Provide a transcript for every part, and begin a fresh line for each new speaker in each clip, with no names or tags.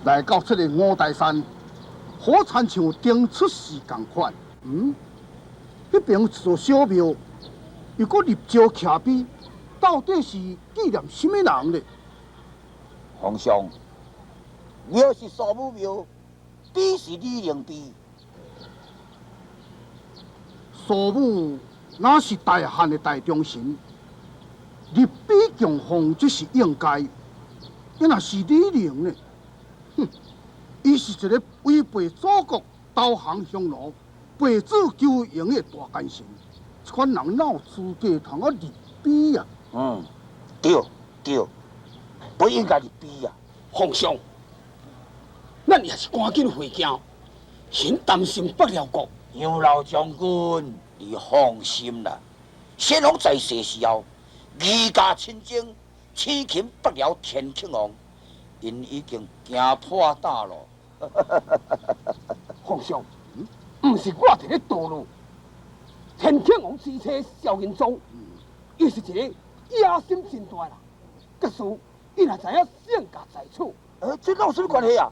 來到這個五台山，好親像登出世仝款。嗯，彼邊有一座小廟，又閣立石徛碑，到底是紀念啥物人咧？
皇上，廟是蘇武廟，碑是李陵碑。
蘇武乃是大漢的大忠臣，立碑供奉這是應該。伊若是李陵呢？哼，伊是一个違背祖國、投降匈奴、背主求榮的大奸臣，這款人哪有資格通啊立碑啊？
嗯，對對，不應該立碑啊！
皇上，咱也是趕緊回京，臣擔心北遼國。
楊老將軍，你放心啦，先王在世時候，御駕親征，生擒北遼天慶王，𪜶已經驚破膽咯。
皇上，毋是我佇咧道路，天慶王之妻蕭仁宗，伊是一个野心真大人，假使伊若知影聖駕在此，
這哪有啥物關係啊？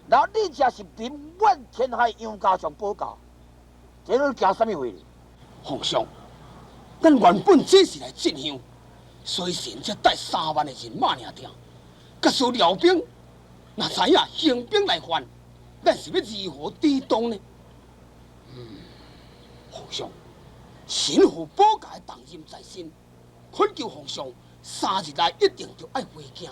那你這是名滿天下楊家將保駕，這你驚啥物話？
皇上，咱原本只是來進香，所以臣才帶3萬的人馬爾定。假使遼兵若知影興兵來犯，咱是欲如何抵擋呢？嗯，皇上，臣負保駕的重任在身，懇求皇上3日內一定著愛回京。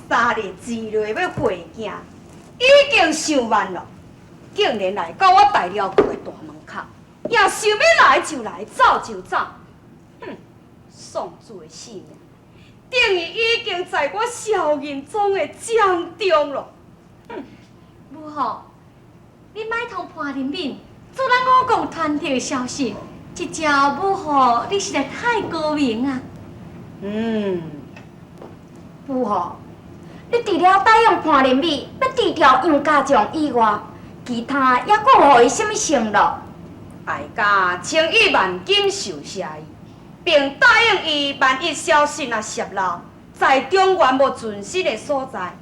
3日之內欲回京，已經傷慢咯！竟然來到我大遼國的大門口，也想欲來就來，走就走。哼，喪子的性命，等於已經在我蕭仁宗的掌中咯。
哼，母后，你莫通潘仁敏做咱五國團體的消息，這招母后你實在太高明啊！
嗯，
母后，你除了答應潘仁美欲除掉楊家將以外，其他猶閣予伊啥物承諾？
哀家千億萬金受謝伊，並答應伊，萬一消息若洩露，在中原無存身的所在，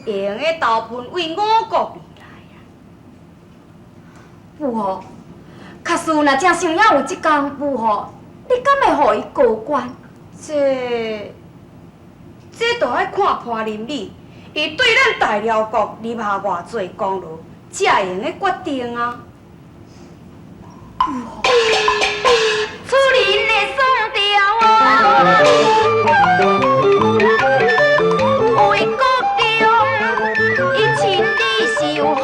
會用得投奔為五國而來啊！
母后，假使若真想要有這工，母后，你敢會予伊過關？
這就愛看潘仁美，伊對咱大遼國立下偌濟功勞，才會用得決定啊！
處人的喪調啊，為國忠，伊親自受封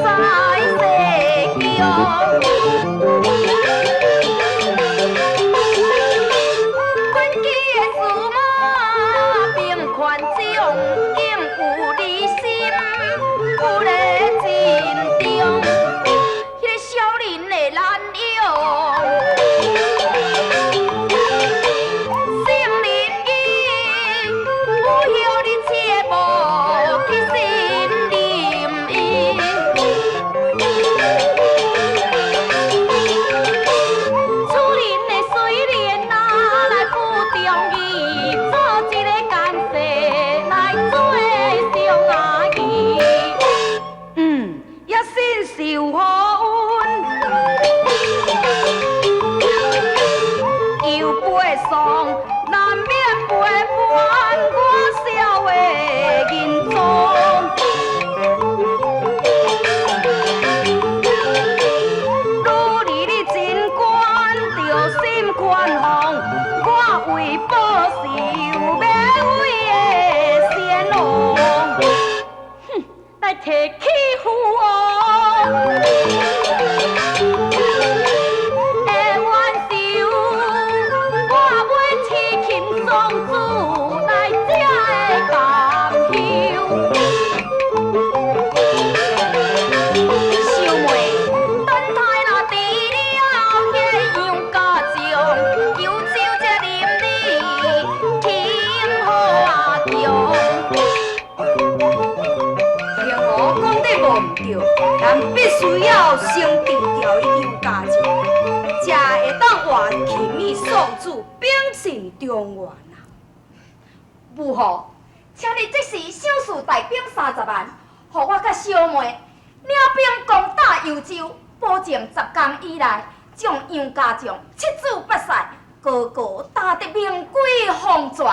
在西京。軍機的司馬兵權將，兼有離心，有咧真重。彼个小人的難用，聖人義，有予你切莫去信任伊。處人的水蓮啊，來不中意，做一个奸細來做相阿姨。
嗯，也信受予阮，又背喪，難免陪伴我痟的仁宗。女兒你真懸，著心寬宏，我為報仇，欲為的先王，
哼，來提起父王。的冤仇，我欲痴擒喪子來才會甘休。小妹，等待若除了彼楊家將，求招這林里挺好啊強。
聽我講得無毋對，咱必須要先除掉伊楊家將，才會當中原啊！
母后，请你即时赏赐大兵30万，予我佮小妹领兵攻打幽州，保证10天以内将杨家将七子八婿个个打得名归黄泉。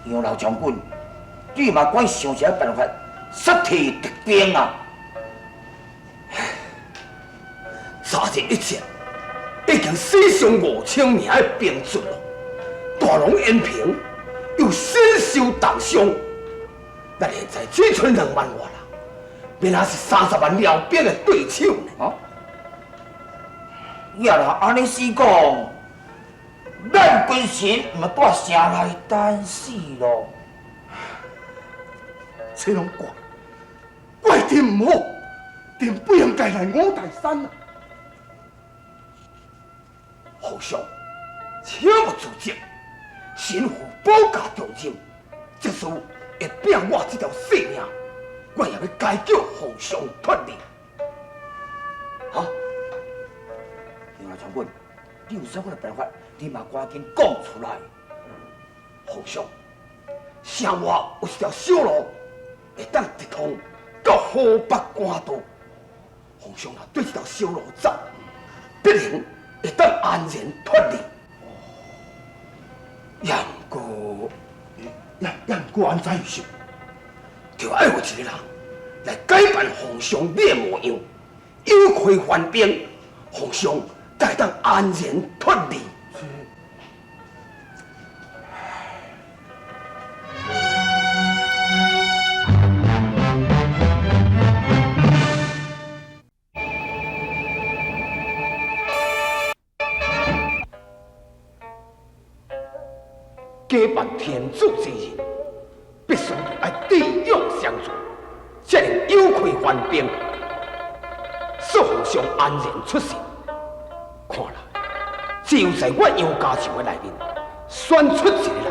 杨老将军，你嘛赶想一个办法，杀退敌兵啊！
昨日一战，已经死伤5000名的兵卒咯。大龙延平又身受重伤，咱现在只剩2万外人，免那是30万辽兵的对手呢？
啊！也若按呢死讲，咱军神毋嘛蹛城内等死咯。
这拢怪，怪朕毋好，朕不应该来五台山啊！
皇上，请勿自责，身负保家重任，这事会拼我这条性命，我也要解救皇上脱离。
好，杨老将军，你有啥款的办法？你嘛赶紧讲出来。
皇上，城外有一条小路，会当直通到河北官道。皇上若对这条小路走，必然会当安然脱离。也毋过，
也毋过按怎样想？
就爱有一个人来改变皇上你的模样，诱开反兵，皇上才会当安然脱离。假扮天主之人，愛智勇雙全，才能有愧還兵，使皇上安然出世。看來，只有在我楊家將的內面選出一個人。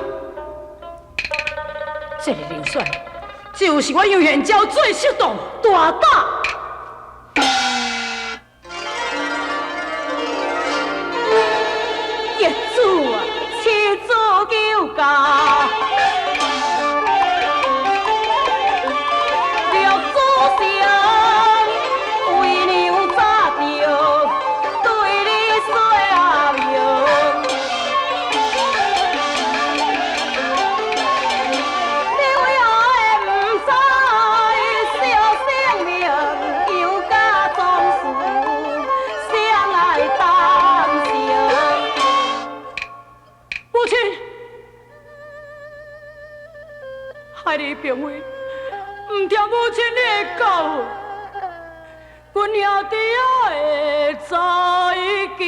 這个人選，就是我楊玄昭最適當、大膽。業主啊，妻子求教。并非毋听母亲的教训，阮兄弟仔会知惊。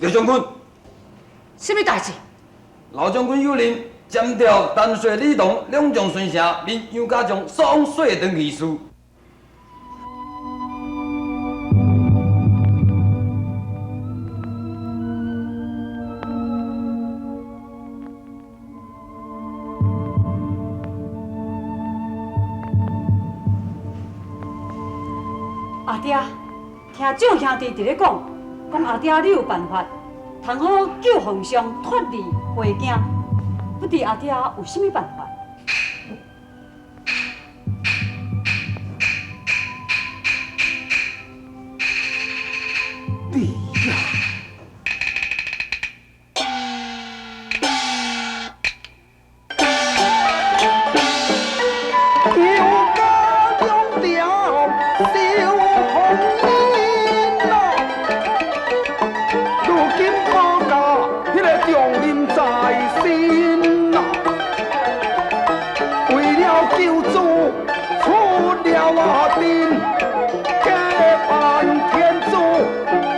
刘将军，
什么代志？
老将军有令，暂调陈帅、李唐两将巡城，面杨家将所往说长仪事。
阿爹，听众兄弟伫咧讲，讲阿爹你有办法，通好救皇上脫離危境，不知阿爹有啥物辦法？
你呀，
杨家两条小红缨啊，如今报家彼个重任在身啊，为了救主出了阵，假扮天子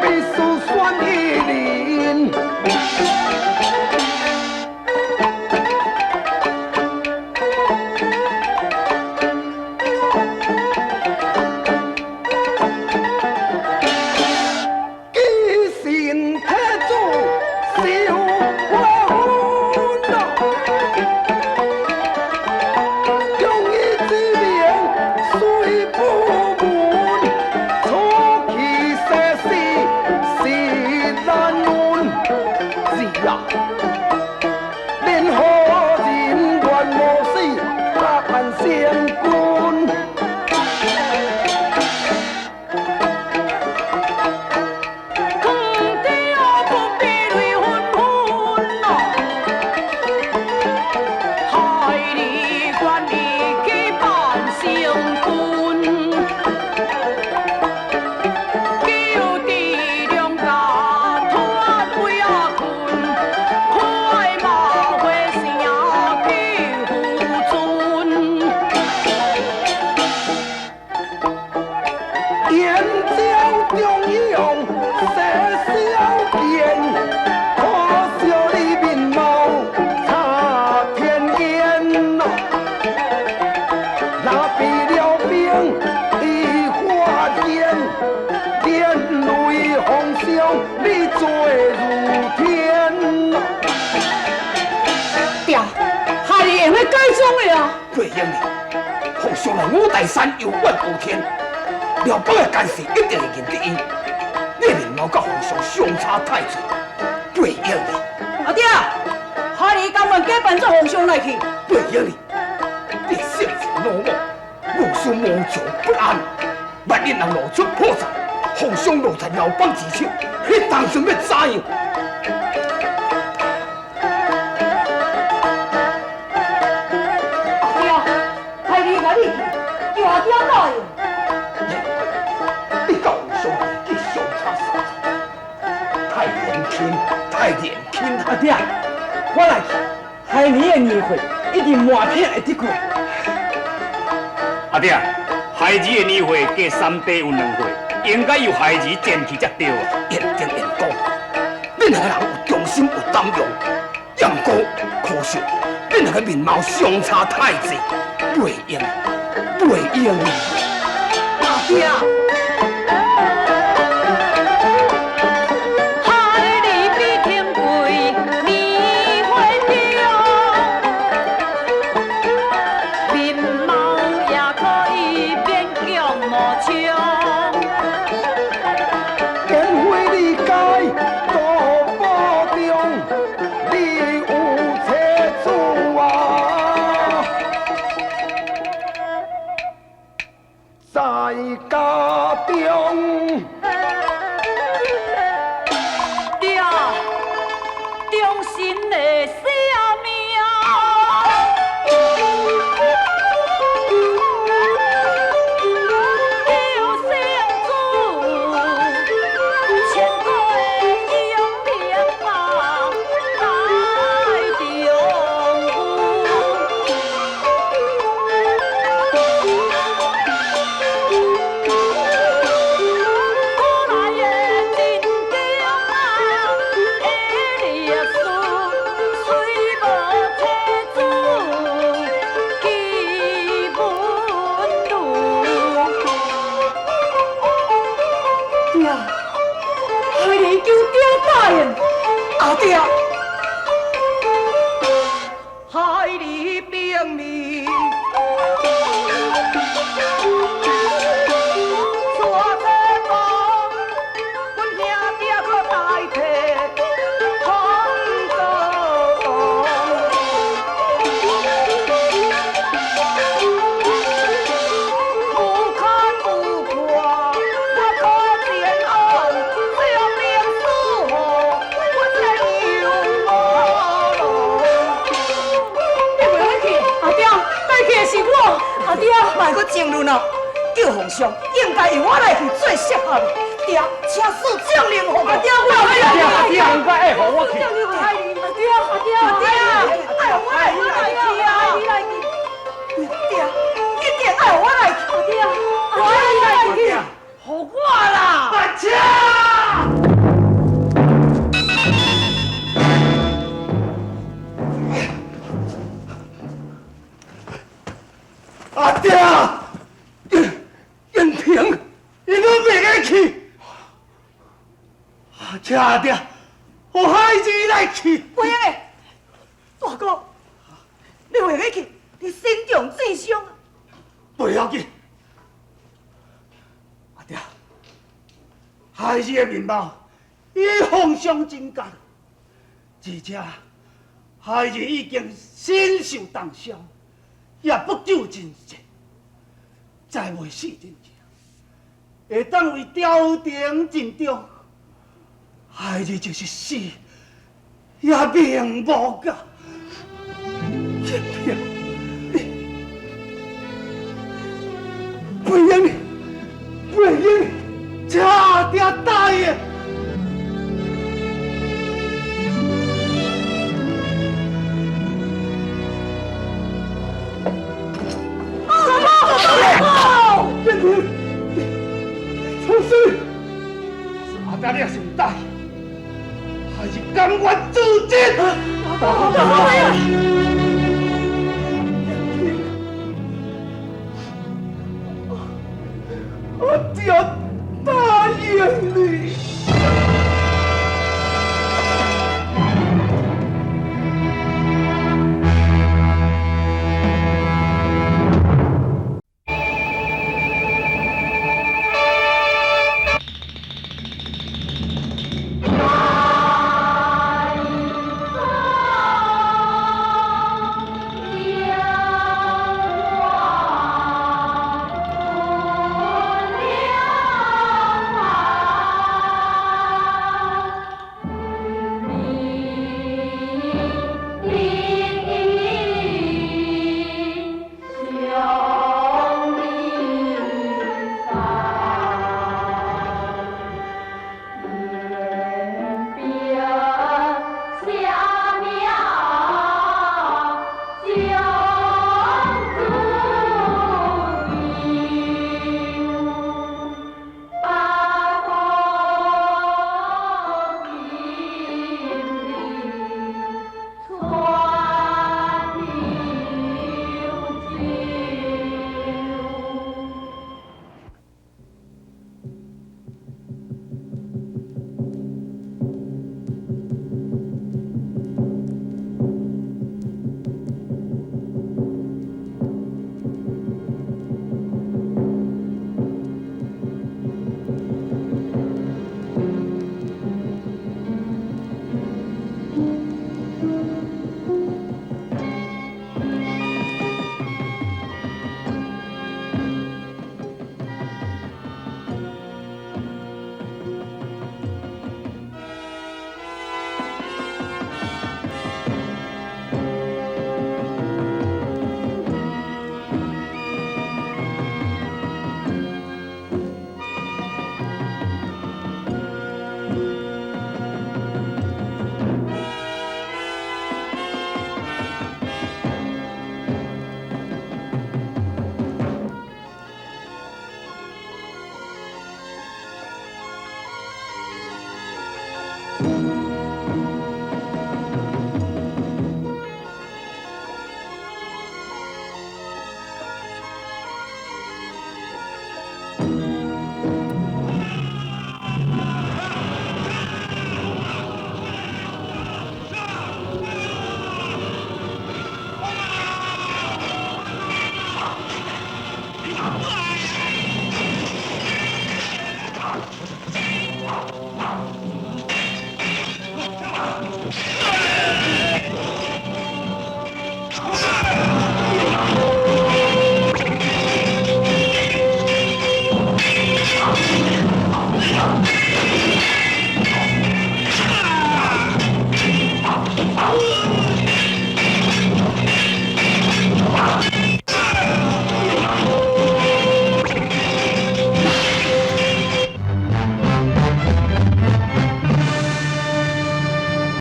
必须选一人。寄信天子受回分啊，忠义之名虽不闻，出去世事是难论。
是啊，
任何人愿无死，扮圣君。
藏地不必泪纷纷咯，害你愿意去扮圣君，救治两家脫危啊困，快馬回城去扶尊。
燕赵中勇说小见，可惜你面貌差天烟咯。若被了兵已发现，连累皇上你罪如天咯。
爹，害你会用改装的啊！
对英儿，皇上来五台山游玩五天，辽北的奸细一定会认得伊。你的面貌佮皇上相差太济，对英儿，
阿爹，害你甘願假扮做皇上來去？
对英儿，你性情鲁莽，无事无常不安，萬一人露出破綻，皇上落在劉邦之手，彼當陣欲怎樣？
阿爹，孩兒共你去，叫阿爹答應。
你佮皇上年紀相差30，太年輕，太年輕。
阿爹，我來去，孩兒的年歲一定滿片會得過。
阿爹，孩兒的年歲加三弟有2歲，應該由孩兒前去才對啊。
言定言講，恁兩個人有忠心有膽量，也毋過可惜，恁兩個面貌相差太濟，袂用，袂用。
阿爹。應該由我來去最適合。爹，請恕將令予我。阿爹，我來。
阿爹，應該愛予我去。
阿爹，阿爹，阿爹，愛予我來去啊！你來去。爹，一定愛予我來去。阿爹，我來去。予我啦！
阿姐。阿爹。阿爹，予孩兒來去。
袂用的，大哥，你袂欲去，你身中重傷。
袂要緊，阿爹，孩兒的面貌與皇上真仝，而且孩兒已經身受重傷，也不久人世，再袂死人情，會當為朝廷盡忠。孩兒就是死，也命無價。天平，你袂用你，袂用你，請阿爹答應。天平，你出事！阿爹，你也是毋答應。還是甘願自盡。
大哥，
阿爹答應你。